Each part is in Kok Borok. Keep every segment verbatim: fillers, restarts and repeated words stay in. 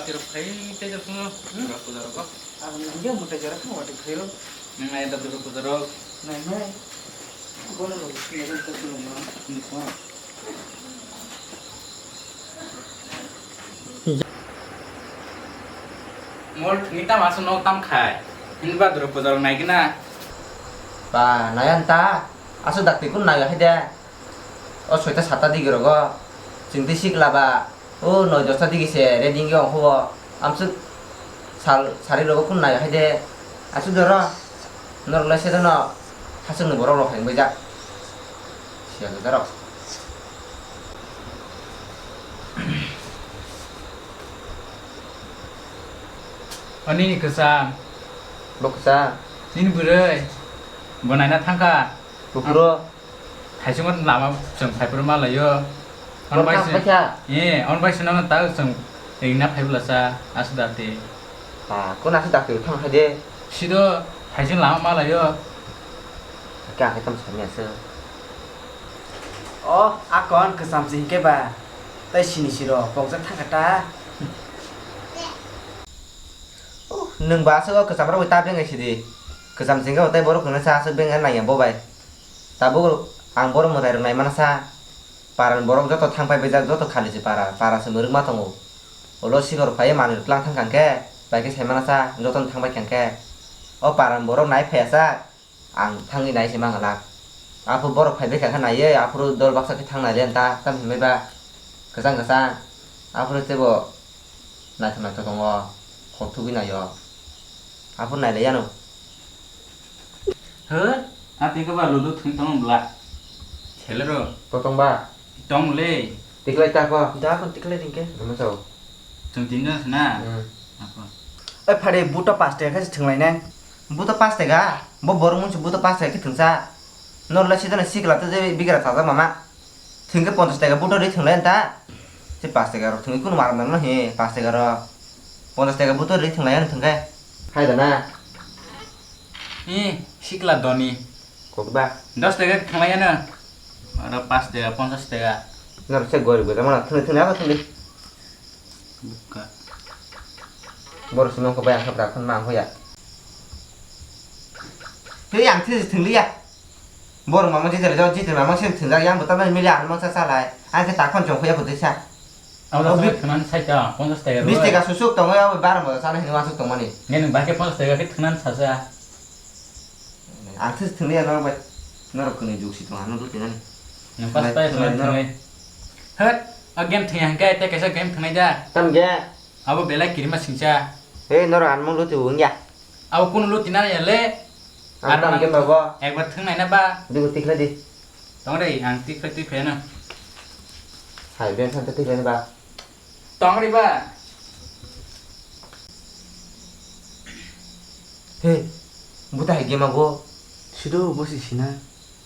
Rok khai tei rok no. Hmm? Rok puja rok. Ang nang ya mutai jara kha wati khayo. Nang ai da dulu puja rok. Nang nai. Bono rok sini rok ta dulu ma. Ni ko. Mol thungwi tam aswk nok tam khai. Hini ba dulu puja rok nai gina. Ba, nai an ta. Aswk dakti kun nai hai de. O soita satta digi rogo. Chwng tei sikla ba. O noi dosta digi se ready wngwi ongkho bo. Amswk sal sari rogo kun nai hai de. Aswk doro. Norok lai se dono. Haswk ni borok rok hai wngwi jak. Siya da rok. Ani ni kwcham. Bo kwcham. Nini bwrwi. Bo naina thangkha. Buphuru. Thaisingmo lama chwng phaiphuru ma laio. Norok Onbai tang se, paikha? Eh, onbai se nono ta chwng ringna phaiphuru lasa, aswk da te. Ah, kun aswk da te thang hai de. Sido thaising lama ma laio. Khe ang khe tamo sani aswk. Oh, akon kwcham se hinkhe ba. Tai sini siro, pokjak thangkha ta. Oh, nwng ba aswk o kwcham rok bai ta bengai sidi. Kwcham se hinkhe bo tai borok hwnwi sa aswk bengai nangya bo bai. Tabuk ang borok mwtai rok naimana sa, paran borok joto thang pai baijak, joto khali se para, para se mwrwkma tongo. Ulo sikor phaiwi manwi rwklang thang kha khe, bai khe saimana sa, jotono thang bai kha khe. O paran borok nai phaiya sa, ang thangwi nai se mangala. Aphuru borok phai bai kha khe naiwi, aphuru dol baksa khe thang nai le ta, tam hinwi ba kwchang kwchang. Aphuru teibo naithok naithok tongo, khok thugwi naio. Aphuru nai le yano. He? A tei khe ba ludo thwng tong bla. Thele ro. Kotong ba? Tong le. Tiklai ta ko? Da kon tiklai ring ke. Tamo chao. Chwng tin jon se na. Hmm. Ako. Oi phare buto pash taka khe thwng lai nai. Buto pash taka? Bo borok mun se buto pash taka khe thwngsa. Nor le sidana sikla to je bigra chajak mama. Thwngkhe ponchash taka buto ri thwnglai ta. Se pash taka rok thwngwi kunu maram nang no he pash taka rok. Ponchash taka buto ri thwnglai ang thwngkhe. Hai da na. He sikla doni. Kok ba? Dos taka thwnglai ano. Aro pash taka, ponchash taka. Nor se gorib gojak mano thwngwi thwngwi abo thwngwi. Bukha. Borok simi wngkha bai ang khe bwrak phano ma wngkha ya. Tei ang thwi thwng liya. Borok mama jitale jao jitale mama se thwngjak yang bo tamani mili ang mangsa salai. Ang khe takhon chong khoya kwtwi sa. Abo O, thwngnani saita ponchash taka rw. Bis taka susuk tongo abo bar mo sana hinwi wansuk tongmani. Nini bai khe ponchash taka khe thwngnani sasa. Ang thwi thwngwi ya norok bai. Norok kwnwi juk si tong ano dul tinani. Nang pas Nai, pai nai, thwngnai norok. Thwngnai. Hwt, a game thwngya hwnkhe tei kaisa game thwngnai da. Tam ge? Abo belai kirima singcha. Hei, norok ang mung luti wngya. Abo kunu luti nani ya le? Ang Ar tam mang game ba bo. Ekbar thwng naina ba. Bigo tikhlai di. Tong re, ang tikhlai tikhlai na. Hai, ben san tikhlai na ba. Tong re ba. He, buta hai game abo. Sido bo si sina.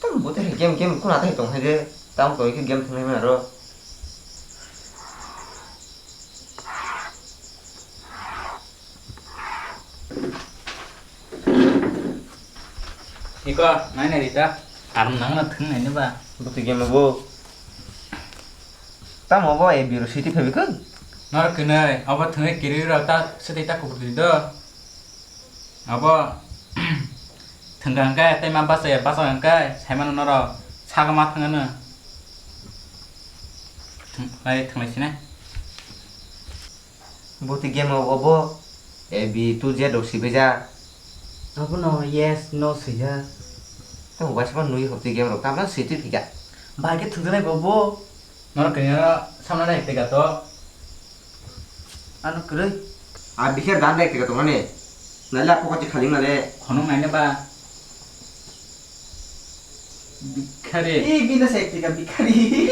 Tang buta hai game, game kuna tai tong hai de. Tang tong ke game thang hai ma ro. Iko, nai nai rita. Aram nang na thang nai ba. Buti game bo. Tamo bo e biro siti phabi kun. Nor kunai, abo thang kiri ra ta siti ta kubur do. Abo thang hangkai, tai ma basa ya, basa hangkai, sai mano noro saga ma thang ano. Thang, lai thang lai sini. Bo twi game rok obo, A B two Z rok sibijak. Abono yes, no swijak. Tamo waisa phano nui hoptwi game rok, tamo sitwi phika. Bai khe thwngjaknai bo bo. Norok kini oro samna nai tega to. Ano kwrwi. A bikher dan dai tega to mane. Naila pokoti khali male. Khonok naina ba. Bikhari. Ih, bina sa ektika bikhari.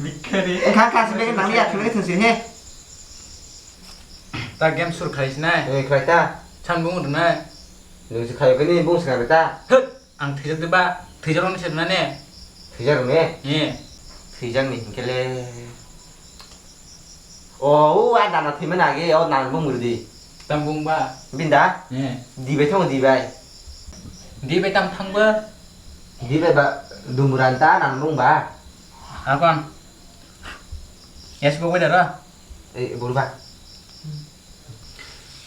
Bikhari. Engkha kasi bege nang ya thumai thungsi he. Ta game sur khlai sinai. Eh, khlai ta. San bung rwnai. Nung si khayo kini bung sing ta. Hek, ang thijak de ba, thijak rong se rwnai ne. Thijak rong ne? Eh. Thijak ni hingkele. O, o, a dana thwimani age, o nang bung rwdi. Tang bung ba? Binda? Eh. Di bai thong di bai. Di bai tang thang ba? Di bai ba, dumuran ta nang bung ba. Akon. Yes, bo bai dara. Eh, buru ba.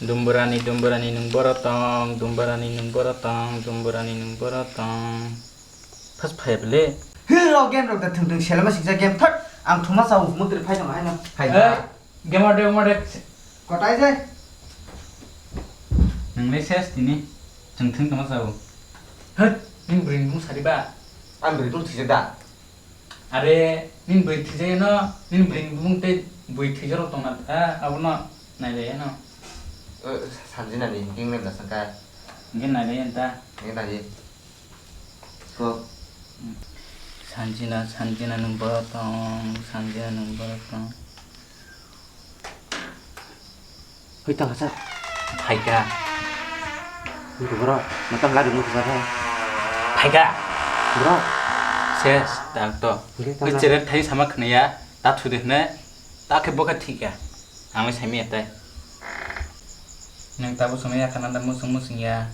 Dumburani, dumburani nwng boro tong, dumburani nwng boro tong, dumburani nwng boro tong. Phas phai bele. Hero game rok da thung thung selama singsa game thot. Ang thuma sao mutri phai tong haino. Phai. Eh, game ode, game ode. Kotai je. Nwng le ses tini. Thung thung toma sao. Hot, ning bring bung sari ba. Ang bring bung thijak da. Are, nini bwrwi thwijageno, nini bwrwini bumung tei bui thwijaro tongna, ah, abono nailaiano. O, Sanjinani hingke wngna bwswngkha. Hingke nailaiya ta. Hingke naiye. Ko. Sanjina, Sanjina nwng borok tong, Sanjina nwng borok tong. Hoi, tang kasa. Phaika. Hoi, bro, matang lari mo kasa. Phaika. Bro. Ses, tak to. Hoi, tang. Hoi, chere thai sama khne ya, ta thu de hne, ta khe boka thika. Ang le sami atai. Nang tabu sama ya, kana da musung musung ya.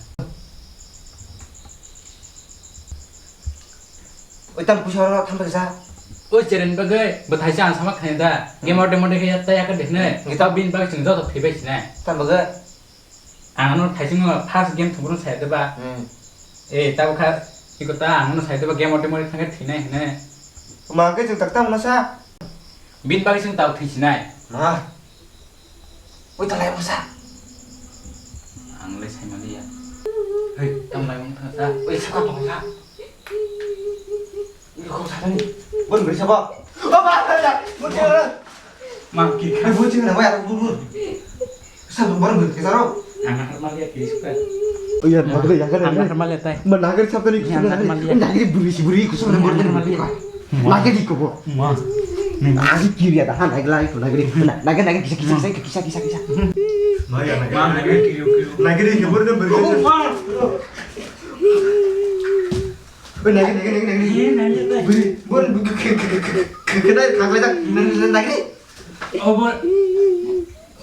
Oi, tam puisa oro tham paisa. Oi, cheren bagwi, bo thaisa ang sama khaina da. Game orde morde khe yatta yakar dekne. Hmm. Kita bin bagwi chwng joto phibai sinai. Tam bagwi. Ang ano thaisingo first game thumbrung saya deba. Hmm. Eh, tabo kha, iko ta ang ano saya deba game orde morde thangkhe thinai hene. Ma khe chwng tak tam na sa. Bin bagwi chwng tao thisinai. Ma. Oi, talai mo sa. Ang le sai maliya. Hei, tam lai mo sa. Oi, sa ta mo sa. Ui, kok sa ni. Bon beri sabo. Oh, ba, ba, ba. Bon cewek. Ma, ki. Hei, bon cewek na, ba, ya, bon, bon. Sa bon beri ke saro. Ang har maliya ki suka. Oh iya, ma, ya, kan. Ang har maliya tai. Ma, nagar sabta ni. Ang har maliya. Nagar beri si beri ku sabta ni. Ang har maliya. Ma. Nagar di ko bo. Ma. Nagar kiri ada, ha, nagar lai ko, nagar. Nagar, nagar kisa, kisa, kisa, kisa, kisa, kisa. Ma, ya, nagar. Ma, nagar kiri, kiri. Nagar di ko bo, nagar. Oh, ma. Oi, nagi, nagi, nagi, nagi. Iya, nagi, nagi. Beri, bon, ke, ke, nagi. Oh, bon.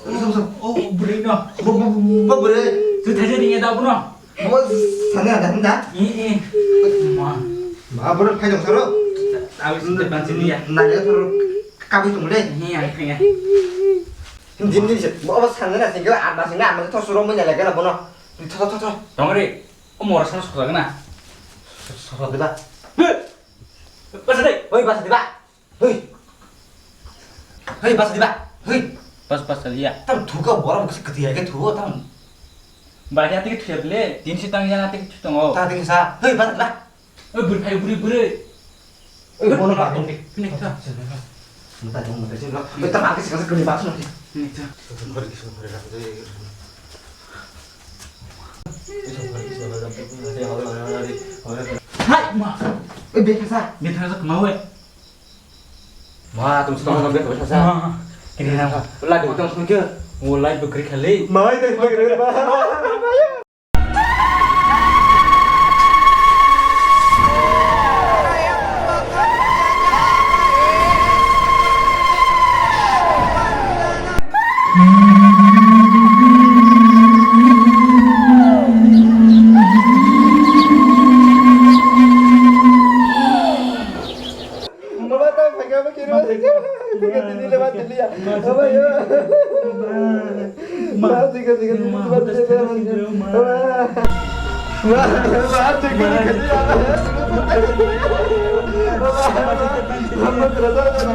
Sop, sop. Oh, beri no. Bo, bo, bo, bo, beri. Tu thaja ni ada, bono. Bo, sana ada, ada. Iya, iya. Ma. Ma, beri, kai dong, saro. Tahu sih, depan sini ya. Nagi, saro, kabi tunggu deh. Iya, iya. Jim, jim, jim. Bo, bo, sana, sana, sini, apa, sini, apa, tu suruh menyalakan, bono. Tho, tho, tho, tho. Tongri. O mora sana sokjak na. Sokjak diba? Basa dei. Oi, basa diba? Hoi. Hoi, basa diba? Hoi. Bas, bas, liya. Tam thuka borom kasi ketiya ke thuo tam. Bagi ati ke thuya bele, tin si tang yana ati ke thu tongo. Ta tin sa. Hoi, basa diba? Oi, buri phai, buri, buri. Oi, bono ba tong di. Kini ta. Mata jong mata jong. Oi, tam ake sika kini ba suna. Kini ta. Hai, ma. Oi, bethasa. Bethasa kemau, eh. Ma, tum sutong na bethasa. Ma. Kini na. Lai bukri tong sungke. O lai bukri khali. Ma, oi, bukri ba. Mama ta phaika ba kiri ba sing. Phaika tini le ba tini ya. Baba yo. Ma sing sing sing ba tini le ba sing. Ma ma sing sing sing ya. Mama terasa.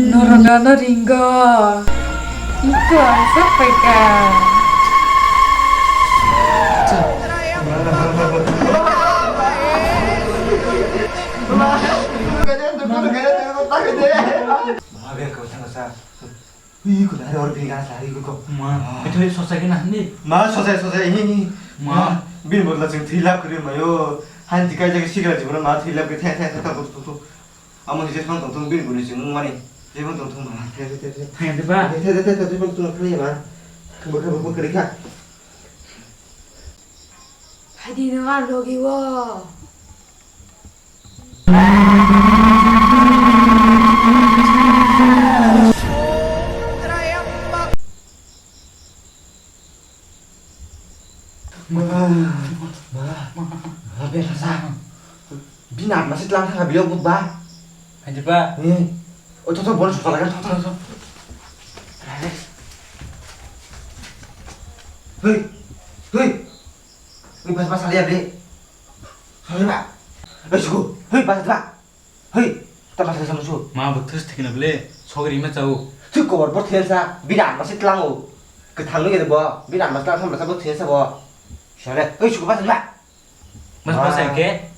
Norok ano ringgo. Iko ang sapaika. Ui, ko nari or bini gana sari ko. Ma, ito sosa ke na ni. Ma, sosa, sosa, ini, ini. Ma. Ma, bini bodla chwng thwi lab kwrwi mayo. Han tikai jage sikra jibra ma thwi lab ke the, the, the, the, the. Amo ni jesman tong tong bini buni chwng mani. Jesman tong tong ma. The, the, the, the. Thang de ba. The, the, the, the, the, jesman tong tong ma. Bwkha, bwkha, bwkha, bwkha. Hadi nang a logi wo. Ma, ma, ma, ma, bethasa. Bini atma se tlang thangkha biyok bo ba. Hadi ba? Eh. Oh, to, to, bol suka lagi, to, to, to. Hei, hei. Ini pas pas salia beli. Salia ba. Eh, suku. Hei, pas pas. Hei, ta pas sama su. Ma betul sih kena beli. Sogri ma cau. Tu kor bot hel sa. Bina masih telangu. Ketang ni gitu bo. Bina masih telangu sama sa bot hel sa bo. Salia. Hei, suku pas pas. Mas, mas, ah, ke?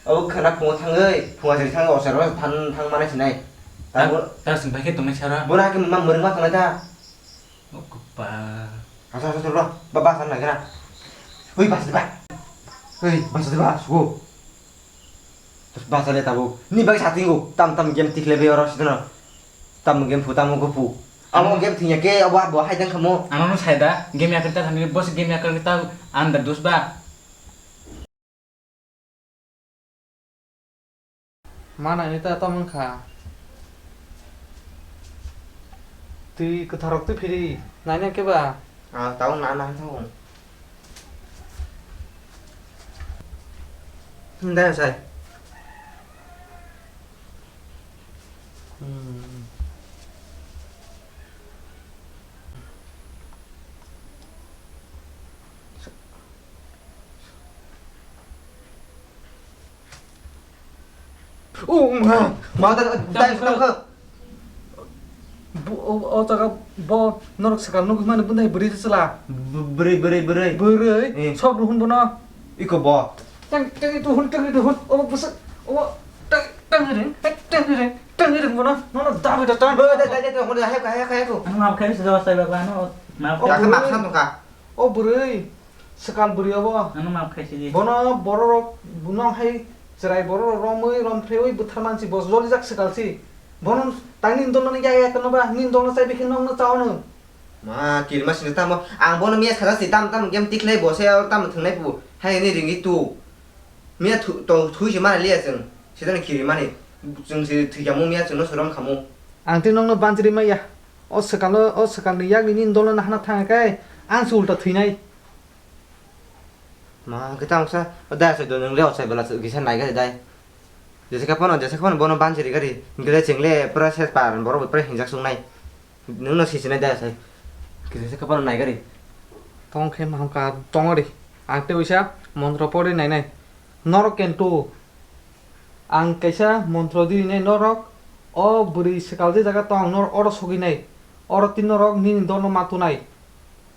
Abo khana phungo thangwi, phunga jeri thangwi, osero than thang mane sinai. Ta, tamo ta sing pai khe tongnai sara. Bona ke ma murung ma tongnai ta. O kupa. Asa, asa, asa, bro. Ba, ba, san lagi na. Hui, bas, ba. Hui, bas, ba, sugo. Terus bas, ada tabu. Ni bagi satingo. Tam, tam game tikle be oro sidana. Tam game pu, tam go pu. Amo game thingya ke, abo, abo hai dang kamo. Ano no saida, game yakar ta thani, bos game yakar ta anda dus ba. Mana ini ta tong wngkha. Twi kwtharok twi phiri, naina khe ba? Ah, tao na, na, tao. Hmm, dai, sai. Hmm. O ma, ma da, da, da, da. Bu, o, o jaga bo norok swkang nugwi mani bundai bwrwi chwla. Bwrwi, bwrwi, bwrwi. Bwrwi? Eh. Sob ruhun bono. Iko bo. Tang, tang itu hun, tang itu hun. O bwswk, o tang, tang ring, tang ring, tang ring bono. Nono da bai da tang. Bo, da, da, da, da, hono, hayako, hayako, hayako. Ano ma khai se do sai ba ano. Ma khai. Kakhe ma san tongkha. O bwrwi. Swkang bwrwi obo. Ano maaf khai sidi. Bono bororok, bono hai chwrai bororok romwi, romphrewi bwthar mansi bo jolijak swkalsi. Bono tang nini dolno yak yak no ba, nini dolno chai bikhe nokno chaono. Ma, kirima sini tamo. Ang bono miya sajak si tam tam game tikhlai bo se tamo thwngnai bu. Hai ni ringwi tu. Miya thu-, to thui se mani liya chwng. Sedani kirimani. Chwng se thwi khamu miya chwngno sorom khamu. Ang tei nokno banchiri maya. O swkalo, o swkalni yakni nini dolno nahana thangkhe ang se ulta thwinai. Ma, hwnkhe tamo kisa, o dai asai do, nwng le ochai bwla kisa nai gari dai. Jesa khe phano, jesa khe phano bono banchiri gari. Hwnkhe le chwng le pura ses par, borok bai pura hinjak suknai. Nwng no sisinai dai asai. Jesa khe phano nai gari. Tong khe ma hwnkha, tongo ri. Ang tei uisa montro pori nainai. Norok kento. Ang kaisa montro di rinai norok, o bwrwi swkal je jaga tong norok oro sogwi nai, oro tei norok nini dolno ma tunai.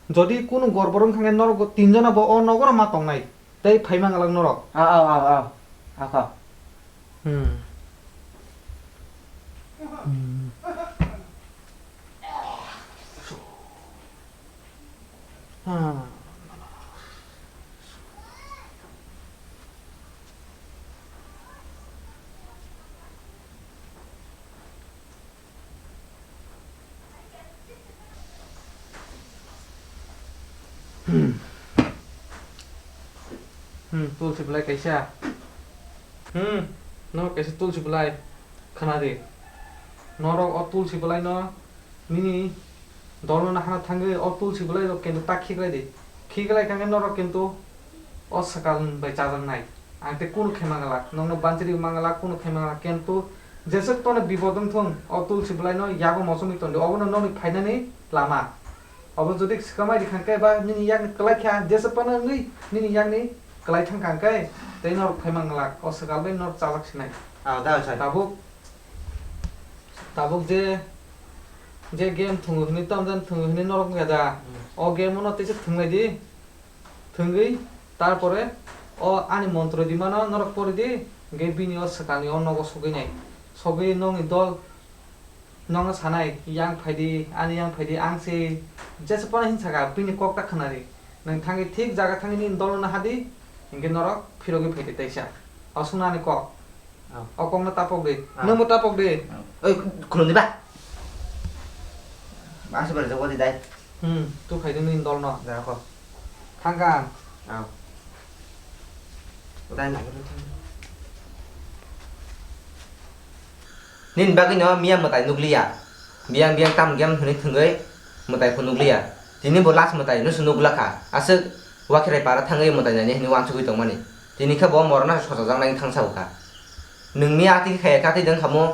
Jodi kunu gorbor wngkha khe norok tinjona bo o nogoro ma tongnai, tei phai manglak norok. Ao, ao, ao, ao. Akha. Hmm. Hmm. Hmm, tulsi belai kaisa. Hmm, no kaisa tulsi belai. Khna di. Norok o tulsi belai no nini dolno nahana thangwi o tulsi belai rok kendo ta khiklai di. Khiklai kha khe norok kendo o swkang bai chajaknai. Ang tei kunu khe manglak, nokno banchiri manglak, kunu khe manglak, kento jeswk tono bipod wngthung, o tulsi belai no yago mochomwi tondi, obono nokni phainani lama. Obo jodi swkamai rikha khe ba nini yakni kwlai kha, jeswk phano wngwi nini yakni kwlai thangkha khe tei norok phai manglak, o swkang bai norok chajak sinai. Ah, da, sai. Tabuk, tabuk je, je game thwngo hwnwi, tamjani thwngo hwnwi norok wngya da. Hmm. O game-o no teisa thwnglai di. Thwngwi, tarpore o ani montro dimano norok pori di, hwnkhe bini o swkangni o nogo sogwi nai. Sogwi nokni dol nokno sanai, "Yang phai di, ani yang phai di, ang se jesa phano hin saka," bini kok ta khna di. Nwng thangwi thik jaga thangwi nini dolno naha di, hwnkhe norok phirogwi phai di teisa. O swngnani kok. Oh. O kokno tapok di. Ah. Nwngbo tapok di. Oh. Oi, khulumdi ba. Masa berajak wadi dai. Hmm, tu khai di nini dolno. Da ko. Thangkang. Oh. Dai na. Nini bagwi no miya mwtai nukliya. Biyang biyang tam game hwnwi thwngwi mwtai phunukliya. Tini bo last mwtai no se nukla kha. Aswk wakhirai para thangwi mwtai naini hwnwi uansugwi tongmani. Tini khe bo morokno sochajaknai wngwi thangsa bo kha. Nwng miya atwi khe khaya khe atwi dwng kha mo,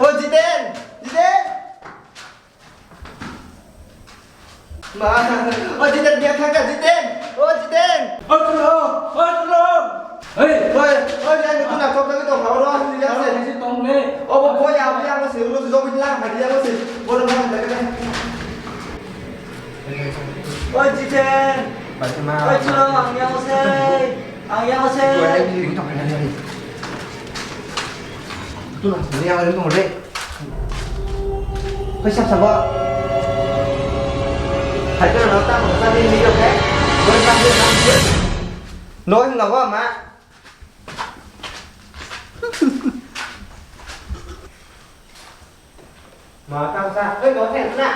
O Jiten! Jiten! Ma, o Jiten, dia thangka Jiten, o Jiten. Oi, tulo, oi, tulo. Hei, oi, oi, yang itu nak kau tadi dong, kau orang dia sih. Sini tong le. Oh, boy, yang yang sih, lu sudah bilang, dia yang sih. Bodoh banget, dia kan. Oi, Jiten. Fatima. Oi, tulo, ang yang sih, ang yang sih. Gue yang sih, itu kan yang sih. Tulo, ini yang itu deh. Kau siap sabar. Hai tu nak tang, tadi ni yo ke. Boleh tang dia tang dia. Noi nak apa mak? Mak tang sa, eh mau tang nak?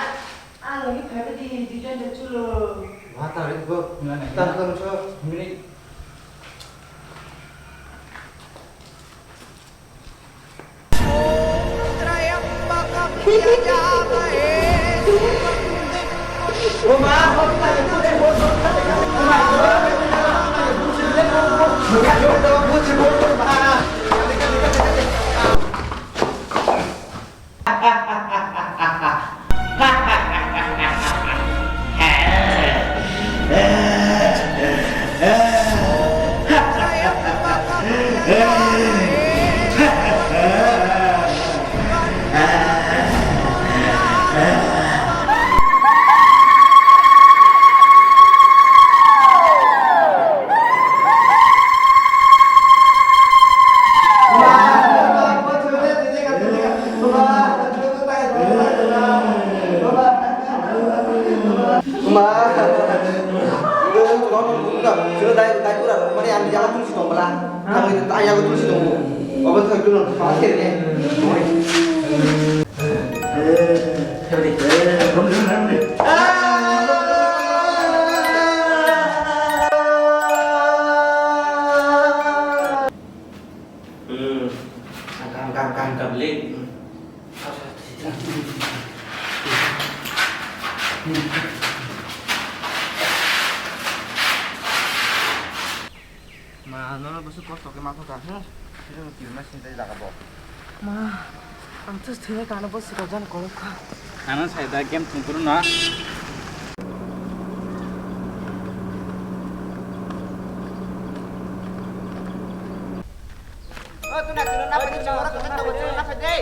Ah, lagi pergi di di dan dia culo. Mak tang itu. Tang tang culo. Ini. Ma, sino dai dai pura mani ang yago tulsi tong bala. Ang yago tulsi tong. Obo thai dulu, pasir ni. Hmm. Kam, kam, kam, kam, late. Hmm. Ma, nono bwswk kosto khe ma thokha, hmm? Chini kirima sintai jaga bo. Ma, ang thus thwina kano bo swkang jani kolok kha. Ano sai da game thwngphuru no. O tuna chwrwng na phai di, chwrwng oro kwchai tongo, chwrwng na phai di.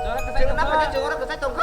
Chwrwng na phai di, chwrwng oro kwchai tongo.